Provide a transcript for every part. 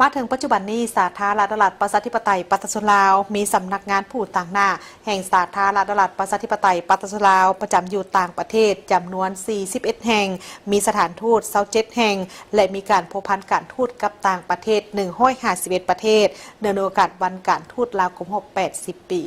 ມາເຖິງປັດຈຸບັນນີ້, ສາທາລະນະລັດ ປະຊາທິປະໄຕ ປະຊາຊົນລາວ ມີສຳນັກງານຜູ້ຕາງໜ້າແຫ່ງສາທາລະນະລັດ ປະຊາທິປະໄຕ ປະຊາຊົນລາວ ປະຈຳຢູ່ຕ່າງປະເທດ ຈຳນວນ ສີ່ສິບເອັດ ແຫ່ງ, ມີສະຖານທູດ ຊາວເຈັດ ແຫ່ງ ແລະ ມີການພົວພັນການທູດກັບຕ່າງປະເທດ ໜຶ່ງຮ້ອຍຫ້າສິບເອັດ ປະເທດ, ເນື່ອງໃນໂອກາດວັນການທູດລາວຄົບຮອບ ແປດສິບ ປີ.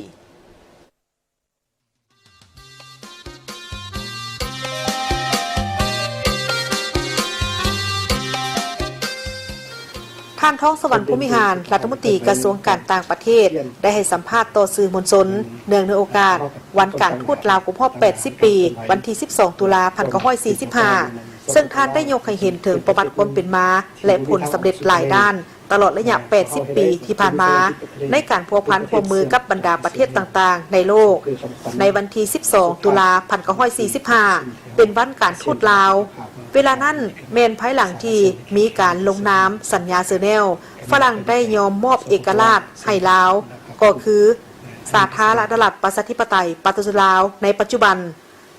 ທ່ານ ທອງສະຫວັນ ພົມວິຫານ ລັດຖະມົນຕີກະຊວງການຕ່າງປະເທດ ໄດ້ໃຫ້ສຳພາດຕໍ່ສື່ມວນຊົນ ເນື່ອງໃນໂອກາດວັນການທູດລາວຄົບຮອບ ແປດສິບ ປີ ວັນທີ ສິບສອງ ຕຸລາ ພັນເກົ້າຮ້ອຍສີ່ສິບຫ້າ ເຊິ່ງທ່ານໄດ້ຍົກໃຫ້ເຫັນເຖິງປະຫວັດຄວາມເປັນມາ ແລະ ຜົນສຳເລັດຫຼາຍດ້ານ ຕະຫຼອດໄລຍະ ແປດສິບ ປີທີ່ຜ່ານມາ ໃນການພົວພັນຮ່ວມມືກັບບັນດາປະເທດຕ່າງໆໃນໂລກ. ໃນວັນທີ ສິບສອງ ຕຸລາ ພັນເກົ້າຮ້ອຍສີ່ສິບຫ້າ ເປັນວັນການທູດລາວ. ເວລານັ້ນແມ່ນພາຍຫຼັງທີ່ມີການລົງນາມສັນຍາເຊີແນວ, ຝຣັ່ງໄດ້ຍອມມອບເອກະລາດໃຫ້ລາວ ກໍຄືສາທາລະນະລັດ ປະຊາທິປະໄຕ ປະຊາຊົນລາວ ໃນປັດຈຸບັນ.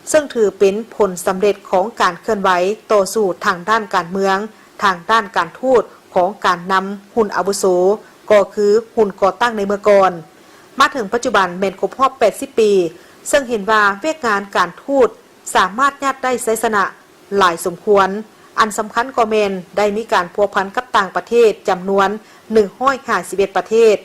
ເຊິ່ງຖືເປັນຜົນສຳເລັດຂອງການເຄື່ອນໄຫວຕໍ່ສູ້ທາງດ້ານການເມືອງ, ທາງດ້ານການທູດຂອງການນຳຮຸ່ນອາວຸໂສ, ກໍຄືຮຸ່ນກໍ່ຕັ້ງໃນເມື່ອກ່ອນ. ມາເຖິງປັດຈຸບັນແມ່ນຄົບຮອບ ແປດສິບ ປີ, ເຊິ່ງເຫັນວ່າວຽກງານການທູດສາມາດຍາດໄດ້ໄຊຊະນະ ຫຼາຍສົມຄວນ. ອັນສຳຄັນກໍແມ່ນໄດ້ມີການພົວພັນກັບຕ່າງປະເທດຈຳນວນ ໜຶ່ງຮ້ອຍຫ້າສິບເອັດ ປະເທດ,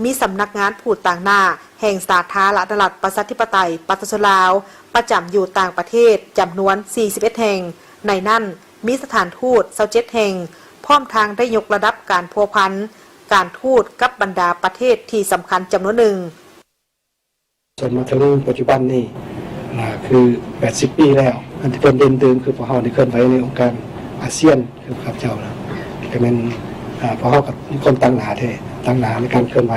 ມີສຳນັກງານຜູ້ຕາງໜ້າແຫ່ງສາທາລະນະລັດ ປະຊາທິປະໄຕ ປະຊາຊົນລາວ ປະຈຳຢູ່ຕ່າງປະເທດຈຳນວນ ສີ່ສິບເອັດ ແຫ່ງ, ໃນນັ້ນມີສະຖານທູດ ຊາວເຈັດ ແຫ່ງ, ພ້ອມທັງໄດ້ຍົກລະດັບການພົວພັນການທູດກັບບັນດາປະເທດທີ່ສຳຄັນຈຳນວນໜຶ່ງ. ຈົນມາເຖິງປັດຈຸບັນນີ້ນະ ຄື ແປດສິບ ປີແລ້ວ. ອັນທີ່ເພິ່ນເດັ່ນຕື່ມຄືພວກເຮົາໄດ້ເຄື່ອນໄຫວໃນອົງການອາຊຽນ ຄືຂ້າພະເຈົ້ານະ ກະແມ່ນ ອາ ພວກເຮົາກະມີຄວາມຕາງໜ້າແທ້, ຕາງໜ້າໃນການເຄື່ອນໄຫວ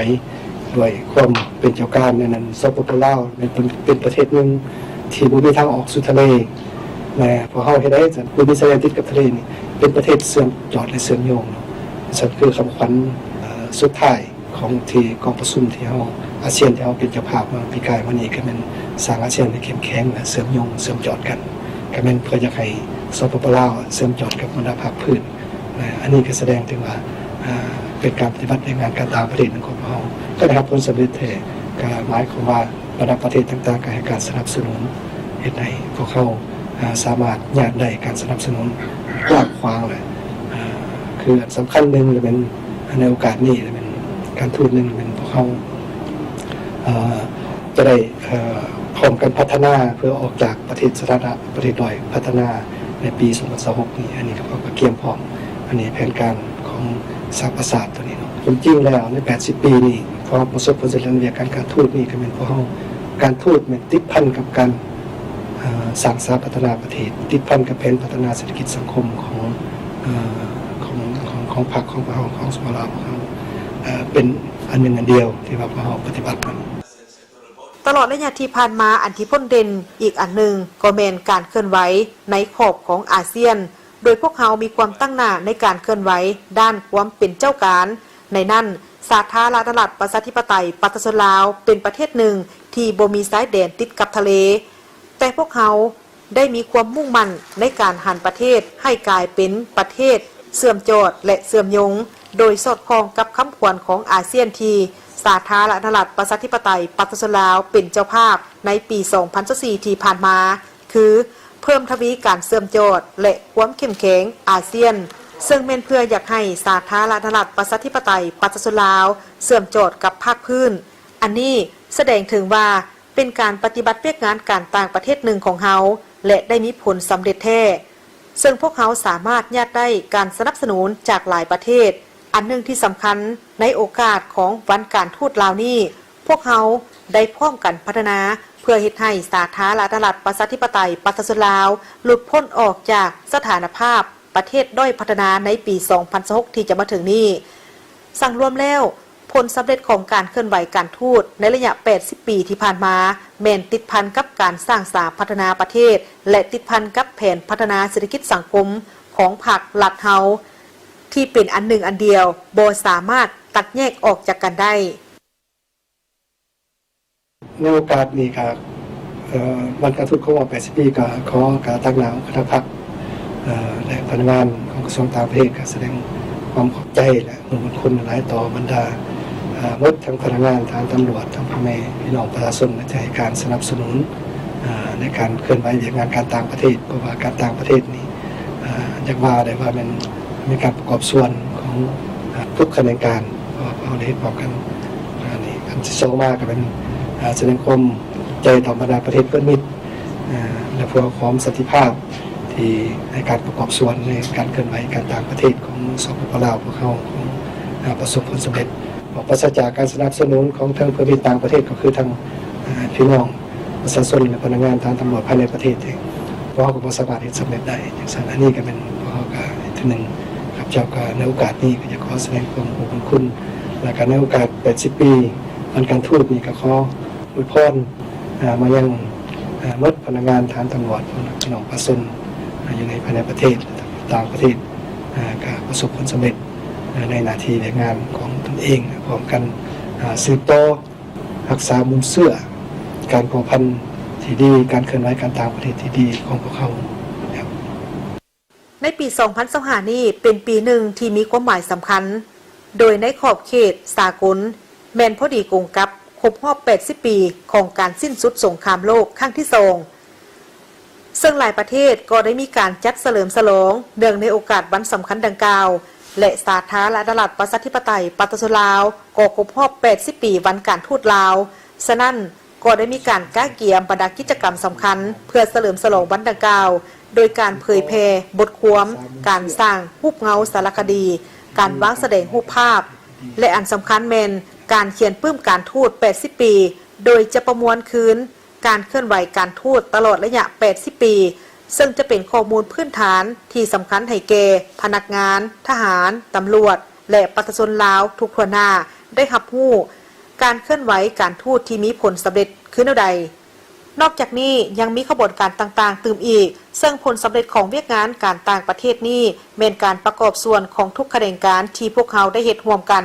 ດ້ວຍຄວາມເປັນເຈົ້າການ. ໃນນັ້ນ ສປປ ລາວ ແມ່ນເປັນ ເປັນປະເທດໜຶ່ງທີ່ບໍ່ມີທາງອອກສູ່ທະເລນະ. ພວກເຮົາເຮັດໃດຊັ້ນ? ບໍ່ມີຊາຍແດນຕິດກັບທະເລນີ້ ເປັນປະເທດເຊື່ອມຈອດ ແລະ ເຊື່ອມໂຍງ. ຊັ້ນຄືຄຳຂວັນ ເອີ ສຸດທ້າຍ ຂອງທີ່ກອງປະຊຸມທີ່ເຮົາ ອາຊຽນ ທີ່ເຮົາເປັນເຈົ້າພາບມາປີກາຍມານີ້ ກະແມ່ນສ້າງອາຊຽນໃຫ້ເຂັ້ມແຂງ ແລະ ເຊື່ອມໂຍງ ເຊື່ອມຈອດກັນ, ກະແມ່ນເພື່ອຢາກໃຫ້ ສປປ ລາວ ເຊື່ອມຈອດກັບບັນດາພາກພື້ນນະ. ອັນນີ້ກະສະແດງເຖິງວ່າ ອາ ເປັນການປະຕິບັດວຽກງານການຕ່າງປະເທດຂອງພວກເຮົາ ກະໄດ້ຮັບຜົນສຳເລັດແທ້, ກະໝາຍຄວາມວ່າບັນດາປະເທດຕ່າງໆ ກະໃຫ້ການສະໜັບສະໜູນ ເຮັດໃຫ້ພວກເຮົາ ອາ ສາມາດຍາດໄດ້ການສະໜັບສະໜູນກວ້າງຂວາງ ແລະ ອາ ຄືອັນສຳຄັນໜຶ່ງລະແມ່ນ ໃນໂອກາດນີ້ລະແມ່ນ ການທູດໜຶ່ງລະແມ່ນພວກເຮົາ ເອີ ຈະໄດ້ ເອີ ພ້ອມກັນພັດທະນາເພື່ອອອກຈາກປະເທດສະຖານະປະເທດດ້ອຍພັດທະນາໃນປີສອງພັນຊາວຫົກນີ້. ອັນນີ້ພວກເຮົາກະກຽມພ້ອມ ອັນນີ້ແຜນການຂອງສະຫະປະຊາດໂຕນີ້ເນາະ. ຄວາມຈິງແລ້ວໃນແປດສິບປີນີ້ ພວກເຮົາປະສົບຜົນສຳເລັດໃນວຽກການການທູດນີ້ ກະແມ່ນພວກເຮົາ ການທູດແມ່ນຕິດພັນກັບການ ເອີ ສ້າງສາພັດທະນາປະເທດ, ຕິດພັນກັບແຜນພັດທະນາເສດຖະກິດສັງຄົມຂອງ ເອີ ຂອງ ຂອງ ຂອງພັກຂອງພວກເຮົາ ຂອງ ສປປ ລາວ ພວກເຮົາ ເອີ ເປັນອັນໜຶ່ງອັນດຽວທີ່ວ່າພວກເຮົາປະຕິບັດມັນ. ຕະຫຼອດໄລຍະທີ່ຜ່ານມາ ອັນທີ່ພົ້ນເດັ່ນອີກອັນໜຶ່ງກໍແມ່ນການເຄື່ອນໄຫວໃນຂອບຂອງອາຊຽນ, ໂດຍພວກເຮົາມີຄວາມຕັ້ງໜ້າໃນການເຄື່ອນໄຫວດ້ານຄວາມເປັນເຈົ້າການ. ໃນນັ້ນ ສາທາລະນະລັດ ປະຊາທິປະໄຕ ປະຊາຊົນລາວ ເປັນປະເທດໜຶ່ງທີ່ບໍ່ມີຊາຍແດນຕິດກັບທະເລ, ແຕ່ພວກເຮົາໄດ້ມີຄວາມມຸ່ງໝັ້ນໃນການຫັນປະເທດໃຫ້ກາຍເປັນປະເທດເຊື່ອມຈອດ ແລະ ເຊື່ອມໂຍງ, ໂດຍສອດຄ່ອງກັບຄຳຂວັນຂອງອາຊຽນທີ່ສາທາລະນະລັດ ປະຊາທິປະໄຕ ປະຊາຊົນລາວ ເປັນເຈົ້າພາບໃນປີສອງພັນຊາວສີ່ ທີ່ຜ່ານມາ ຄື ເພີ່ມທະວີການເຊື່ອມຈອດ ແລະ ຄວາມເຂັ້ມແຂງອາຊຽນ, ເຊິ່ງແມ່ນເພື່ອຢາກໃຫ້ສາທາລະນະລັດ ປະຊາທິປະໄຕ ປະຊາຊົນລາວ ເຊື່ອມຈອດກັບພາກພື້ນ. ອັນນີ້ສະແດງເຖິງວ່າເປັນການປະຕິບັດວຽກງານການຕ່າງປະເທດໜຶ່ງຂອງເຮົາ ແລະ ໄດ້ມີຜົນສຳເລັດແທ້, ເຊິ່ງພວກເຮົາສາມາດຍາດໄດ້ການສະໜັບສະໜູນຈາກຫຼາຍປະເທດ. ອັນໜຶ່ງທີ່ສຳຄັນ, ໃນໂອກາດຂອງວັນການທູດລາວນີ້, ພວກເຮົາໄດ້ພ້ອມກັນພັດທະນາ ເພື່ອເຮັດໃຫ້ສາທາລະນະລັດ ປະຊາທິປະໄຕ ປະຊາຊົນລາວ ຫຼຸດພົ້ນອອກຈາກສະຖານະພາບປະເທດດ້ອຍພັດທະນາໃນປີສອງພັນຊາວຫົກ ທີ່ຈະມາເຖິງນີ້. ສັງລວມແລ້ວ, ຜົນສຳເລັດຂອງການເຄື່ອນໄຫວການທູດໃນໄລຍະແປດສິບປີທີ່ຜ່ານມາ ແມ່ນຕິດພັນກັບການສ້າງສາພັດທະນາປະເທດ ແລະ ຕິດພັນກັບແຜນພັດທະນາເສດຖະກິດສັງຄົມຂອງພັກລັດເຮົາ ທີ່ເປັນອັນໜຶ່ງອັນດຽວ, ບໍ່ສາມາດຕັດແຍກອອກຈາກກັນໄດ້. ໃນໂອກາດນີ້ກະ ເອີ ວັນການທູດຄົບຮອບແປດສິບປີ ກະຂໍການຕາງໜ້າຂອງຄະນະພັກ ເອີ ແລະ ພະນັກງານຂອງກະຊວງຕ່າງປະເທດ ກະສະແດງ ຄວາມຂອບໃຈ ແລະ ບຸນຄຸນຫຼາຍຕໍ່ບັນດາ ເອີ່ ໝົດທັງພະນັກງານ, ທະຫານ, ຕຳຫຼວດ, ທັງພໍ່ແມ່ພີ່ນ້ອງປະຊາຊົນ ທີ່ໃຫ້ການສະໜັບສະໜູນ ເອີ່ ໃນການເຄື່ອນໄຫວວຽກງານການຕ່າງປະເທດ, ເພາະວ່າການຕ່າງປະເທດນີ້ ເອີ່ ຢາກວ່າໄດ້ວ່າແມ່ນມີການປະກອບສ່ວນຂອງ ເອີ່ ທຸກຂະແໜງການ ເພາະວ່າເຮົາໄດ້ເຮັດພ້ອມກັນ. ອັນນີ້ ອັນທີສອງມາກໍແມ່ນ ເອີ່ ສະແດງຄວາມຂອບໃຈຕໍ່ບັນດາປະເທດເພື່ອນມິດ ເອີ່ ແລະ ພວກຂອງສັນຕິພາບ ທີ່ໃຫ້ການປະກອບສ່ວນໃນການເຄື່ອນໄຫວການຕ່າງປະເທດຂອງ ສປປ ລາວ ພວກເຮົາ ເອີ່ ປະສົບຜົນສຳເລັດ. ເພາະປາສະຈາກການສະໜັບສະໜູນຂອງທາງເພື່ອນມິດຕ່າງປະເທດ ກໍຄືທາງ ເອີ່ ພີ່ນ້ອງປະຊາຊົນ ແລະ ພະນັກງານທາງຕຳຫຼວດພາຍໃນປະເທດເອງ. ພວກເຮົາກໍບໍ່ສາມາດເຮັດສຳເລັດໄດ້ຈັ່ງຊັ້ນ. ອັນນີ້ກໍແມ່ນພວກເຮົາກໍເທື່ອໜຶ່ງ ຂ້າພະເຈົ້າກໍໃນໂອກາດນີ້ກໍຢາກຂໍສະແດງຄວາມຂອບຄຸນ ແລະ ກໍໃນໂອກາດແປດສິບປີວັນການທູດນີ້ ກໍຂໍອວຍພອນ ເອີ່ ມາຍັງ ເອີ່ ໝົດພະນັກງານທະຫານຕຳຫຼວດ ພີ່ນ້ອງປະຊາຊົນ ເອີ່ ຢູ່ໃນພາຍໃນປະເທດ ແລະ ຕ່າງປະເທດ ເອີ່ ກໍປະສົບຜົນສຳເລັດ ເອີ່ ໃນໜ້າທີ່ວຽກງານຂອງຕົນເອງ ພ້ອມກັນ ເອີ່ ສືບຕໍ່ຮັກສາມູນເຊື້ອການພົວພັນທີ່ດີ ການເຄື່ອນໄຫວການຕ່າງປະເທດທີ່ດີຂອງພວກເຮົາ. ໃນປີສອງພັນຊາວຫ້ານີ້ ເປັນປີໜຶ່ງທີ່ມີຄວາມໝາຍສຳຄັນ ໂດຍໃນຂອບເຂດສາກົນ ແມ່ນພໍດີກົງກັບຄົບຮອບແປດສິບປີຂອງການສິ້ນສຸດສົງຄາມໂລກຄັ້ງທີສອງ ເຊິ່ງຫຼາຍປະເທດກໍໄດ້ມີການຈັດສະເຫຼີມສະຫຼອງເນື່ອງໃນໂອກາດວັນສຳຄັນດັ່ງກ່າວ ແລະ ສາທາລະນະລັດປະຊາທິປະໄຕປະຊາຊົນລາວກໍຄົບຮອບແປດສິບປີວັນການທູດລາວ. ສະນັ້ນ ກໍໄດ້ມີການກະກຽມບັນດາກິດຈະກຳສຳຄັນ ເພື່ອສະເຫຼີມສະຫຼອງວັນດັ່ງກ່າວ ໂດຍການເຜີຍແຜ່ບົດຄວາມ, ການສ້າງຮູບເງົາສາລະຄະດີ, ການວາງສະແດງຮູບພາບ ແລະ ອັນສຳຄັນແມ່ນການຂຽນປຶ້ມການທູດແປດສິບປີ ໂດຍຈະປະມວນຄືນການເຄື່ອນໄຫວການທູດຕະຫຼອດໄລຍະແປດສິບປີ ເຊິ່ງຈະເປັນຂໍ້ມູນພື້ນຖານທີ່ສຳຄັນໃຫ້ແກ່ພະນັກງານ, ທະຫານ, ຕຳຫຼວດ ແລະ ປະຊາຊົນລາວທຸກທົ່ວໜ້າໄດ້ຮັບຮູ້ການເຄື່ອນໄຫວການທູດທີ່ມີຜົນສຳເລັດຄືແນວໃດ. ນອກຈາກນີ້ຍັງມີຂະບວນການຕ່າງໆຕື່ມອີກ, ເຊິ່ງຜົນສຳເລັດຂອງວຽກງານການຕ່າງປະເທດນີ້ ແມ່ນການປະກອບສ່ວນຂອງທຸກຂະແໜງການທີ່ພວກເຮົາໄດ້ເຮັດຮ່ວມກັນ.